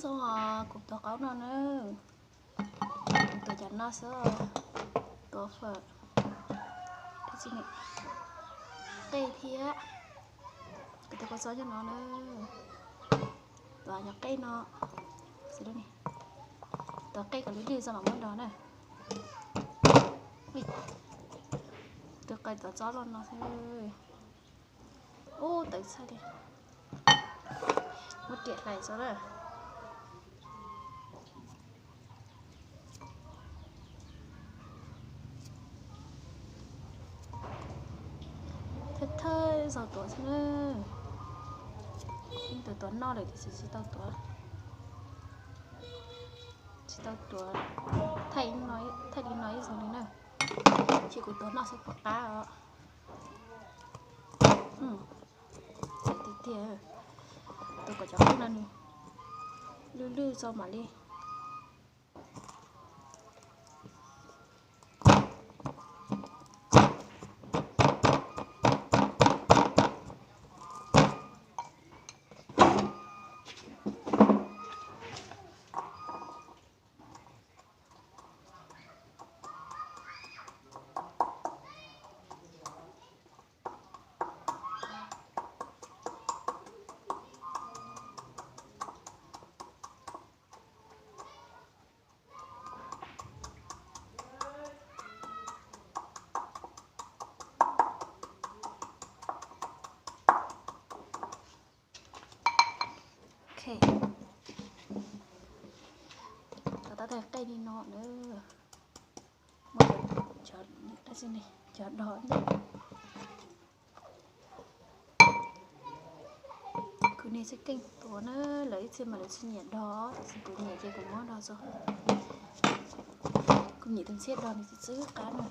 Xov, kuv tuav qaub no na, kuv tuav cov no xwb, tuav fawm, qej thiab, kuv tuav kua txob cov no na, tuav cov qej no, tuav qej kom lwj lwj tso mam muab nrog na. Tus qais tuav txob los no xwb. Ub, tawv txhaj li. Muab riam hlais tso na. Thawj thawj zaug tuav xwb na. Yeej tuav tuav noj lawm tiam sis tsis tau tuav, tsis tau tuav thaij li no ib zaug li na. Ces kuv tuav noj xwb pom qab os. Tiag tiag, tuav kom cov qej no nws lwj lwj tso mam li. Ok, tau tab tais qej li no na. Muab cov, cov dog ntej. Kuv niam tsis keej tuav na, lawv ib txhia mas lawv tsis nyiam dog, tiam sis kuv nyiam ces kuv muab dog tso. Kuv nyiam tus ntxhiab dog nws txawv txawv qab na.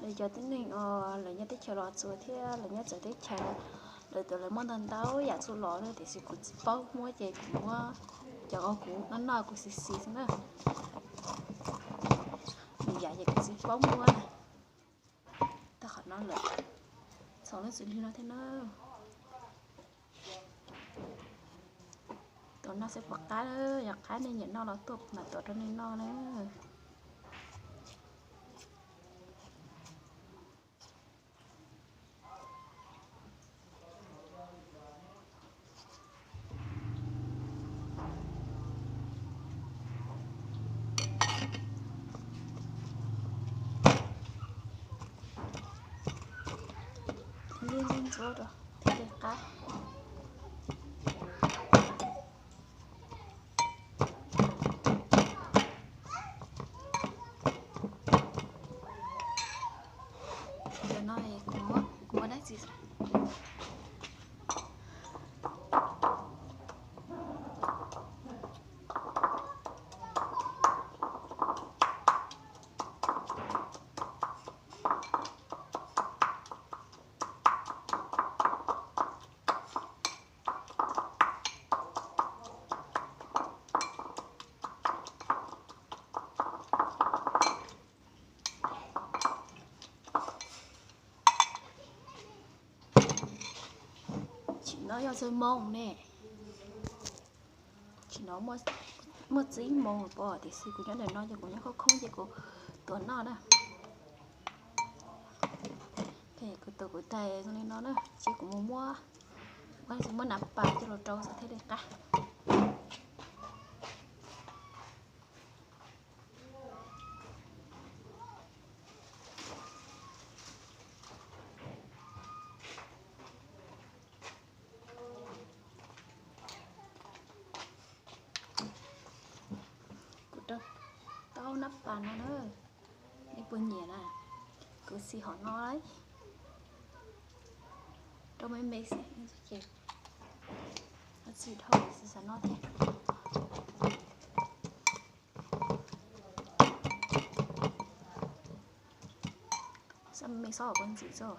Lawv cov tib neeg uas lawv nyob teb chaws Los Tsuas thiab lawv nyob txawv teb chaws, lawv tias lawv muaj ntau ntau yam txuj lom na, tiam sis kuv tsis paub muab ces kuv muab cov uas kuv noj noj kuv xis xis xwb na. Lwm yam ces kuv tsis paub muab na. Tau qhov no lawm, txhoov leej txwv lig no thiab na. Tuav noj xwb pom qab, yog qab nej nyiam noj los tuaj kuv mam tuav rau nej noj na. Li ntxuav rau thiaj li qab. Cov no kuv muab, kuv muab dab tsi? Tsim no yog txog moos ne. Tsim no muaj txij moos pom tiam sis kuv nyob ntawm no ces kuv nyob khoob khoob ces kuv tuav noj na. Kuv tuav kuv tais zoo li no na, ces kuv mus muab, muab nav pas coj los rau xwb thiaj li qab. Kuv rau tau nab pas no na, nej puas nyiam na? Kuv xis hom no lawm, rau me me xwb ces, Tsis dhau, xav noj thiab. Xav me xob kom ntxim xwb.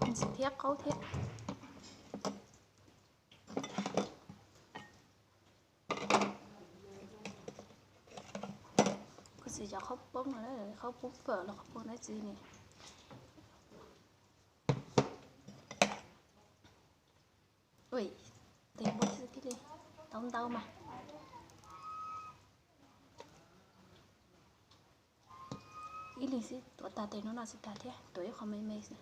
Ntxim thiab qaub thiab. Kuv txiv cov qhaub poob no, qhaub poob fawm los qhaub poob dab tsi ne. Ua, tes npua xwb thiaj li tau ntau mas. Ib leeg xwb tuav tag tes no no xwb tag thiab, tuav ib qho me me xwb.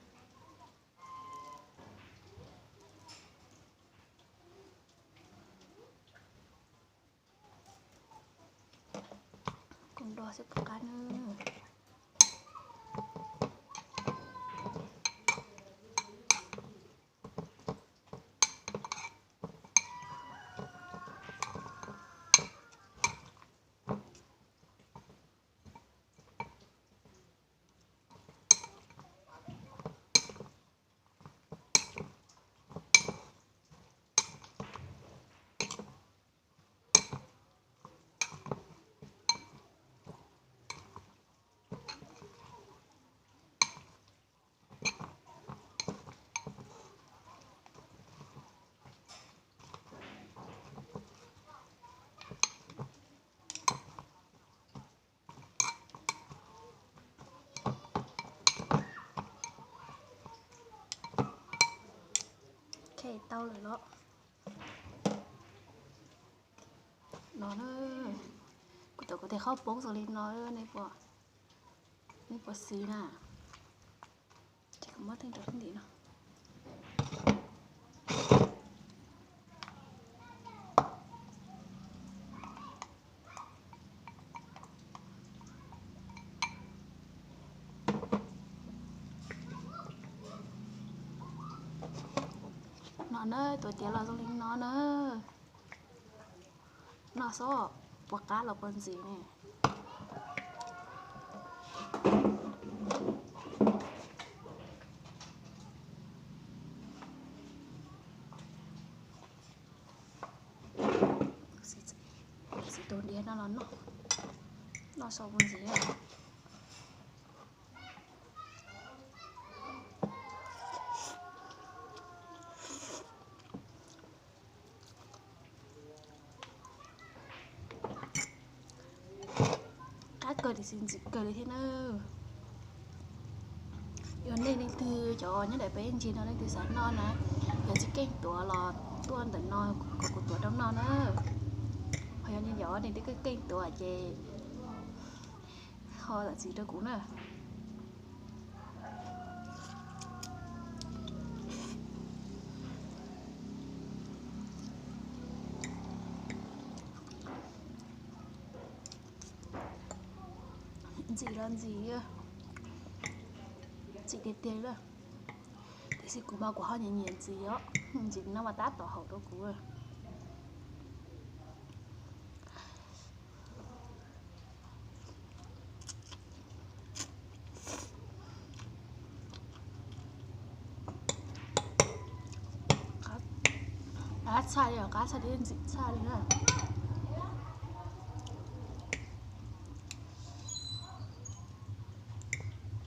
Koom do xwb puas qab na. Khe tau lawm los no na. Kuv tuav kuv tes qhaub poob zoo li no, nej puas xis na? Ces kuv muab theej rau ntim no. No na, tuav tiav los zoo li no na. Noj xwb, puas qab los puas ntxim ne. Xis tus diav no los noj, noj so puas ntxim. Qab kawg tiam sis ntxim kawg li thiab na. Yog nej leej twg cov nyob daim peb ntsis no leej twg xav noj na, yog tsis keej tuav los tuaj ntawm no kom kuv tuav rau noj na. Ho yog nej cov nej twb keej keej tuav ces ho zam txim rau kuv na. Ntxim los ntxim, ntxim tiag tiag li. Tiam sis kuv mas kuv ho nyiam nyiam ntxim os, ntxim no mas tab tom haum rau kuv. Qab tshaj li os, qab tshaj li ntxim tshaj li na.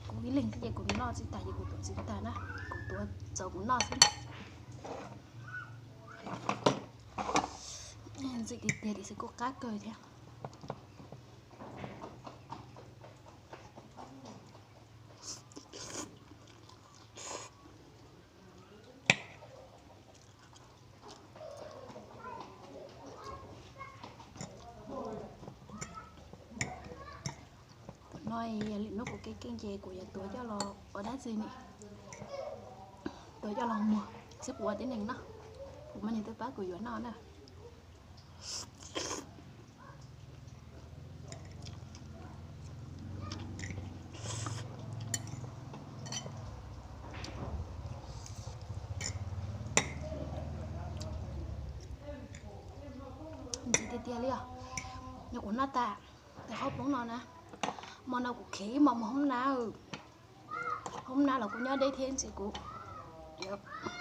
Kuv ib leeg thiab ces kuv noj tsis tag ces kuv tuav tsis tag na, kuv tuav txaus kuv noj xwb. Ntxim tiag tiag tiam sis kuj qab kawg thiab. Tam no lwm hnub kuv keej keej ces kuv yuav tuav coj los ua dab tsi ne, tuav coj los muag xwb kuv ua tib neeg noj, kuv muaj neeg twb pab kuv yuav noj na. Ntxim tiag tiag li os. Nyob kuv noj tas tes qhaub poob no na, hmo no kuv khev ib hmos mus hoob na. Hoob nab los kuj nyob deb thiab ces kuv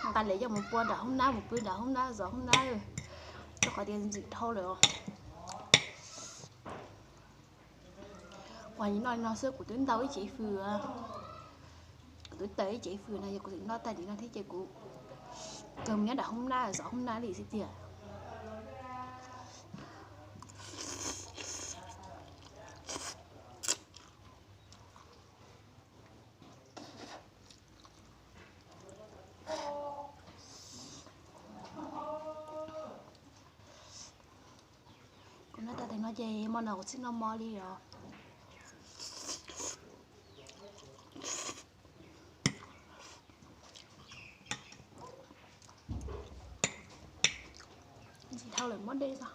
nqa lawv coj mus pua nram hoob nab, mus pw nram hoob nab, zov hoob nab, rau qhov tias ntxim dhau lawm os. Uas nim no li no xwb kuv twb ntau ib cev fws, kuv twb tawm ib cev fws no yog kuv tseem noj tag li no thiab ces kuv kawg mus nyob nram hoob nab zov hoob nab li xwb tiag. Kuv noj tag tes no ces hmo no kuv tsis noj mov li os. Ntxim dhau lawm, muab dej tso.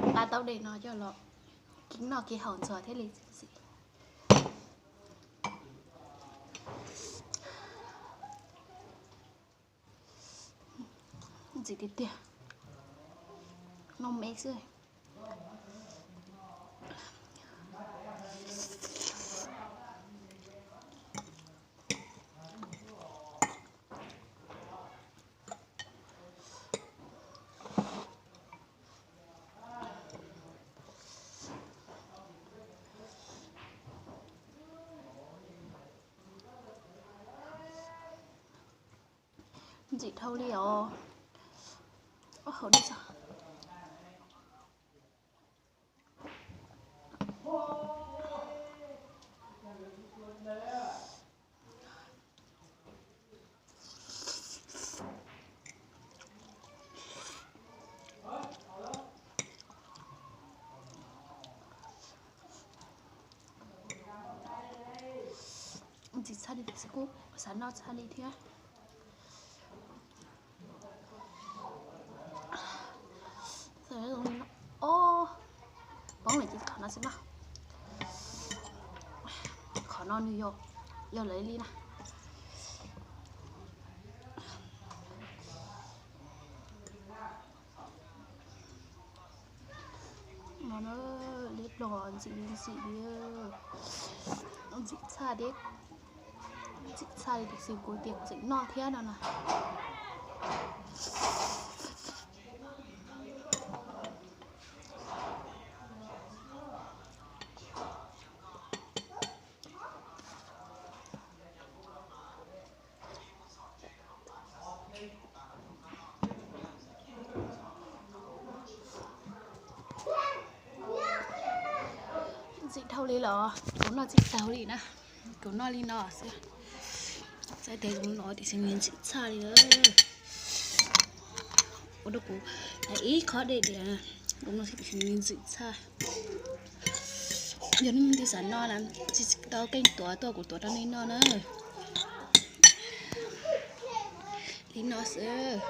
Nqa tau dej no coj los kib noj kib haus ntxuag thiaj li ntxim. Ntxim tiag tiag, noj me xwb. Ntxim dhau li os. Ob haus dej tso. Ntxim tshaj li tiam sis kuj xav noj tshaj li thiab. Ob, poob lawm ces qhov no xwb na. Qhov no nws yog, yog lawv li na. No na, liab ploog ntxim li ntxim li, ntxim tshaj li, ntxim tshaj li tiam sis kuv tias kuv tseem noj thiab no na. Ntxim dhau li los kuv noj tsis tau li na, kuv noj li no xwb. Txawm tias kuv noj tiam sis nws ntxim tshaj li lawm. Ua rau kuv hais ib qho dej tias kuv noj tiam sis nws ntxim tshaj. Yog nej leej twg xav noj na, tsis tau keej tuav tuaj kuv tuav rau nej noj na. Li no xwb.